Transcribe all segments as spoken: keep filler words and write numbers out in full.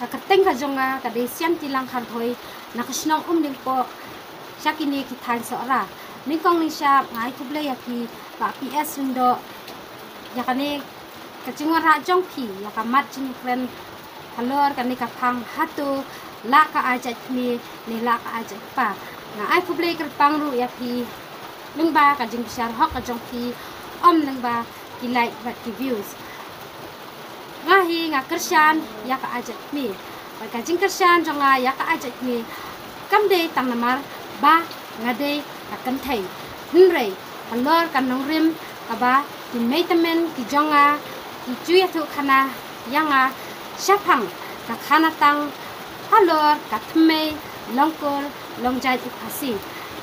Ka kyrteng ka jong nga ka dei Siantilang Kharhoi, na ka shnong Umdingpok, sha kine ki thaiñ Sohra. Nyngkong nyngshap nga ai khublei ïa phi, Bah P S Lyngdoh, ïa kane ka jingwanrah jong phi ïa ka mat jingkren halor kane ka phang, hato lah ka ai jait kmie ne lah ka ai jait kpa. Nga ai khublei kyrpang ruh ïa phi lyngba ka jingbishar hok ka jong phi, ym lyngba ki like bad ki views. Nga hi nga kyrshan ïa ka ai jait kmie. Bad ka jingkyrshan jong nga ïa ka ai jait kmie kam dei tang namar ba nga dei ka kynthei, hynrei halor ka nongrim kaba ki mei tymmen ki jong nga ki ju ïathuh khana ïa nga shaphang ka khanatang halor ka thymmei longkur longjait u Khasi.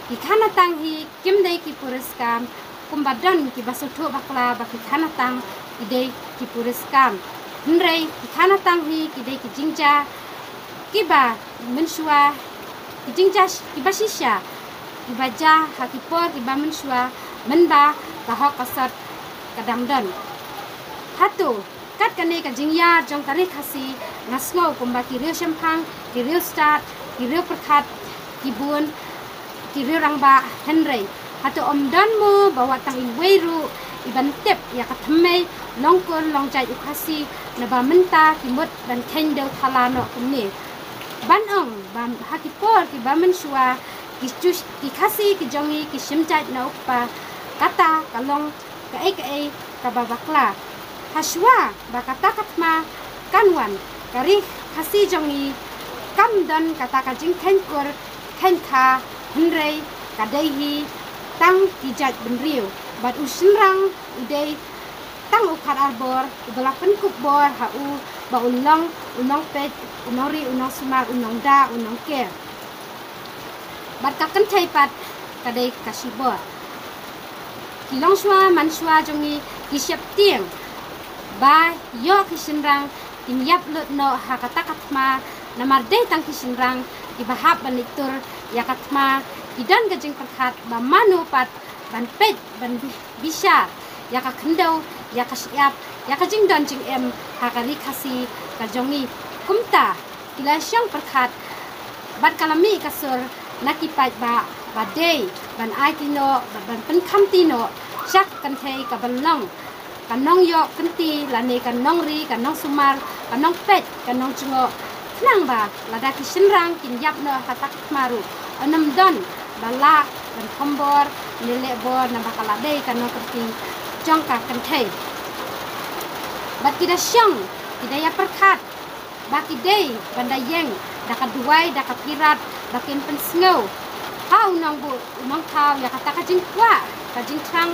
Ki khanatang hi kim dei ki puriskam kumba don kiba sngewthuh bakla ba ki khanatang ki dei ki puriskam, hynrei ki khanatang hi ki dei ki jingjia kiba mynshuwa, ki jingjia kiba shisha kiba jia ha ki por kiba mynshuwa, mynba ka hok ka sot ka dang don. Hato kat kane ka jingïar jong ka ri Khasi, nga sngew kumba ki riew shemphang, ki riew stad, ki riew pyrkhat, ki bun, ki riew rangbah, hynrei hato ym don mo ba wat tang iwei ruh iban tip ïa ka thymmei longkur longjait u Khasi, naba mynta ki mut ban kheiñ dew thala noh kumne, ban ong ba ha ki por kiba mynshuwa ki Khasi ki jong ngi ki shim jait na u kpa, kata ka long kaei kaei kaba bakla. Hashwa ba kata ka thma kan wan, ka ri Khasi jong ngi kam don kata ka jingkheiñ kur kheiñ kha, hynrei ka dei hi tang ki jait bynriew, bad u shynrang u dei tang u khat ar bor uba la pynkup bor ha u ba un long u nongpeit, u nongri, u nongsumar, u nongda, u nongker. Bad ka kynthei pat ka dei ka shibor. Ki longshuwa manshuwa jong ngi ki sheptieng ba ïoh ki shynrang kin ïap lut noh ha kata ka thma, namar dei tang ki shynrang kiba hap ban leit tur ïa ka thma, ki don ka jingpyrkhat ba mano pat ban peit ban bishar ïa ka khyndew, ïa ka shyiap, ïa ka jingdon jingem ha ka ri Khasi ka jong ngi. Kumta ki la shong pyrkhat bad ka la mih ka sur na ki paidbah ba dei ban aiti noh bad ban pynkhamti noh sha ka kynthei kaban long ka nongïoh kynti lane ka nongri, ka nongsumar, ka nongpeit, ka nongjngoh, khnang ba lada ki shynrang kin ïap noh ha kata ka thma ruh, yn ym don ba lah ban thombor ne lehbor, naba ka la dei ka nongkynti jong ka kynthei. Bad ki da shong, ki da ïa pyrkhat ba ki dei ban da ïeng da ka duwai, da ka phirat, ba kin pynsngew ha u nongbuh u nongthaw ïa kata ka jingkwah, ka jingthrang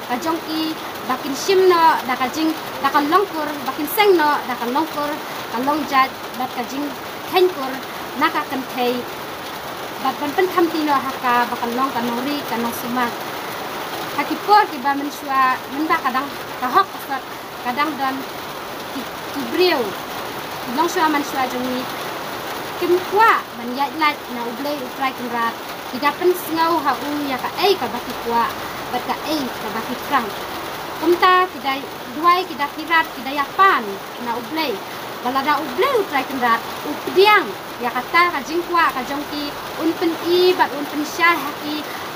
ka jong ki, ba kin shim noh da ka jing, da ka longkur, ba kin seng noh da ka longkur, ka longjait bad ka jingkheiñ kur na ka kynthei, bad ban pynkhamti noh ha ka ba ka long ka nongri, ka nongsumar. Ha ki por kiba mynshuwa, mynba ka dang, ka hok ka sot ka dang don, ki, ki briew, ki longshuwa manshuwa jong ngi kim kwah ban ïaid lait na U Blei U Trai Kynrad, ki da pynsngew ha u ïa kaei kaba ki kwah bad kaei kaba ki thrang. Kumta ki da duwai, ki da phirat, ki da ïapan na U Blei ba lada U Blei U Trai Kynrad u pdiang ïa kata ka jingkwah ka jong ki, un pyni bad un pynshai ha ki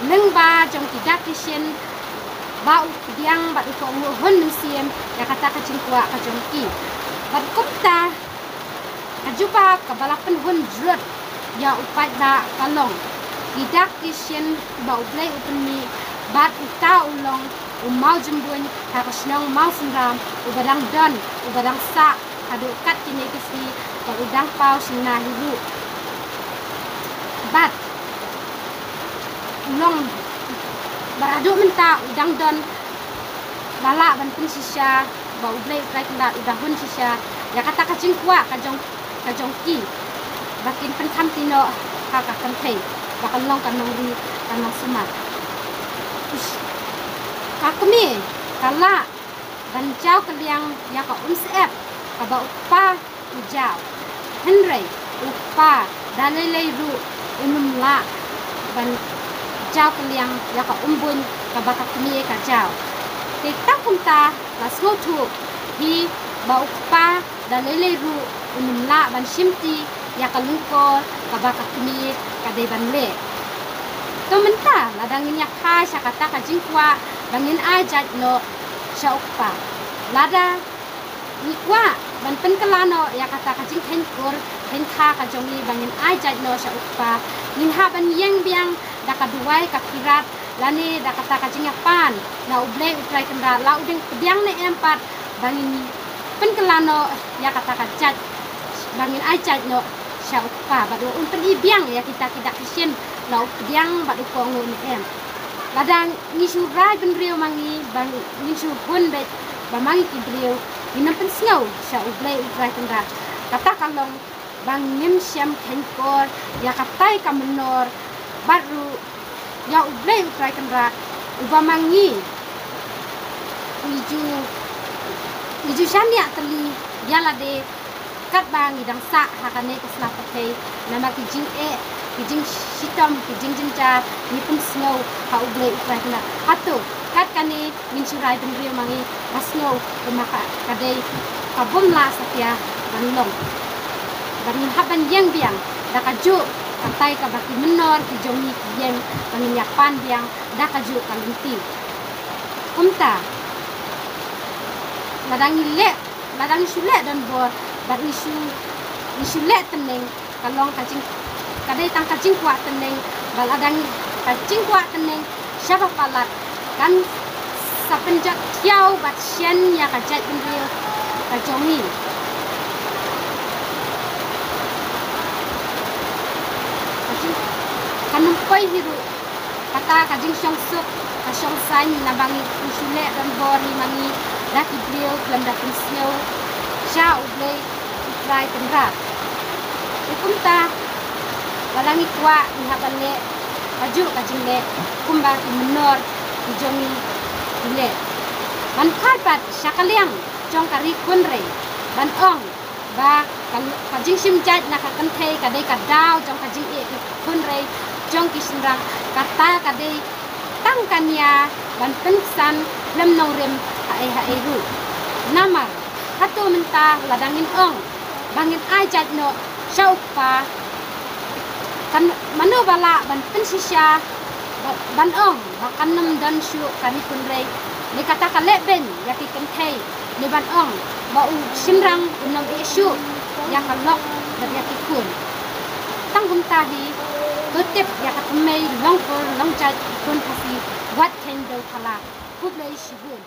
lyngba jong ki dak ki shin, ba u pdiang bad u kohnguh hun mynsiem ïa kata ka jingkwah ka jong ki. Bad kumta ka jubab kaba la pynhun jrut ïa u paidbah ka long, ki dak ki shin ba U Blei u pynmih, bad uta u long u mawjymbuiñ ha ka shnong Mawsynram, uba dang don, uba dang sah haduh kat kine ki sngi, bad u dang paw shynna hi ruh. Bad u long, bad haduh mynta u dang don, la lah ban pynshisha ba U Blei U Trai Kynrad u da hun shisha ïa kata ka jingkwah ka jong, ka jong ki, ba kin pynkhamti noh ha ka kynthei ba kan long ka nongri, ka nongsumar. Ka kmie ka lah ban jaw kylliang ïa ka umsyep kaba u kpa u jaw, hynrei u kpa da lei lei ruh un ym lah ban jaw kylliang ïa ka umbuiñ kaba ka kmie ka jaw. Te tang kumta la sngewthuh hi ba u kpa da lei lei ruh un ym lah ban shimti ïa ka lyngkor kaba ka kmie ka dei ban leh. To mynta lada ngin ïa kha sha kata ka jingkwah ba ngin ai jait noh sha u kpa. Lada ngi kwah ban pynkylla noh ïa kata ka jingkheiñ kur kheiñ kha ka jong ngi ba ngin ai jait noh sha u kpa, ngin hap ban ïeng biang da ka duwai ka phirat lane da kata ka jingïapan na U Blei U Trai Kynrad, la u dang pdiang ne em pat, ba ngin pynkylla noh ïa kata ka jait, ba ngin ai jait noh sha u kpa, bad un pyni biang ïa kita ki dak ki shin la u pdiang bad u kohnguh ne em. Lada ngi shu rai bynriew ma ngi ba ngi shu hun beit ba ma ngi ki briew ngin ym pynsngew sha U Blei U Trai Kynrad, kata ka long ba ngim shym kheiñ kur ïa katai ka mynnor bad ruh ïa U Blei U Trai Kynrad uba ma ngi ngi ju ngi ju shaniah tylli ïa lade katba ngi dang sah ha kane ka sla pyrthei. Namar ki jingeh, ki jingshitom, ki jingjynjar ngi pynsngew ha U Blei U Trai Kynrad. Hato kat kane ngin shu rai bynriew ma ngi ba sngew kumba ka, ka dei ka bym lah satia ban long. Bad ngin hap ban ïeng biang da kajuh katai kaba ki mynnor ki jong ngi ki ïeng ba ngin ïapan biang da kajuh ka lynti. Kumta lada ngi leh, lada ngi shu leh donbor bad ngi shu, ngi shu leh tneng, ka long ka jing, ka dei tang ka jingkwah tneng. Bad lada ngi, ka jingkwah tneng shaba palat kan sa pynjot thiaw bad shen ïa ka jaitbynriew ka jong ngi. Ka jing, kan ym poi hi ruh kata ka jingshongsuk ka shongsaiñ naba ngi shu leh donbor hi ma ngi da ki briew khlem da pynsngew sha U Blei U Trai Kynrad. Te kumta lada ngi kwah ngi hap ban leh kajuh ka jingleh kumba ki mynnor ki jong ngi ki leh. Ban phai pat sha ka liang jong ka ri Khunrei ban ong ba ka, ka jingshim jait na ka kynthei ka dei ka daw jong ka jingeh ka kynrei jong ki shynrang, kata ka dei tang ka nia ban pynksan khlem nongrim haei haei ruh. Namar hato mynta lada ngin ong ba ngin ai jait noh sha u kpa, kan mano ba lah ban pynshisha ba, ban ong ba kan ym don shuh ka ri Khunrei. Ne kata ka leh beiñ ïa ki kynthei ne ban ong ba u shynrang un ym ïeh shuh ïa ka lok bad ïa ki khun. Tang kumta hi, to tip ïa ka thymmei long kur long jait ki khun Khasi, wat kheiñ dew thala. Khublei shibun.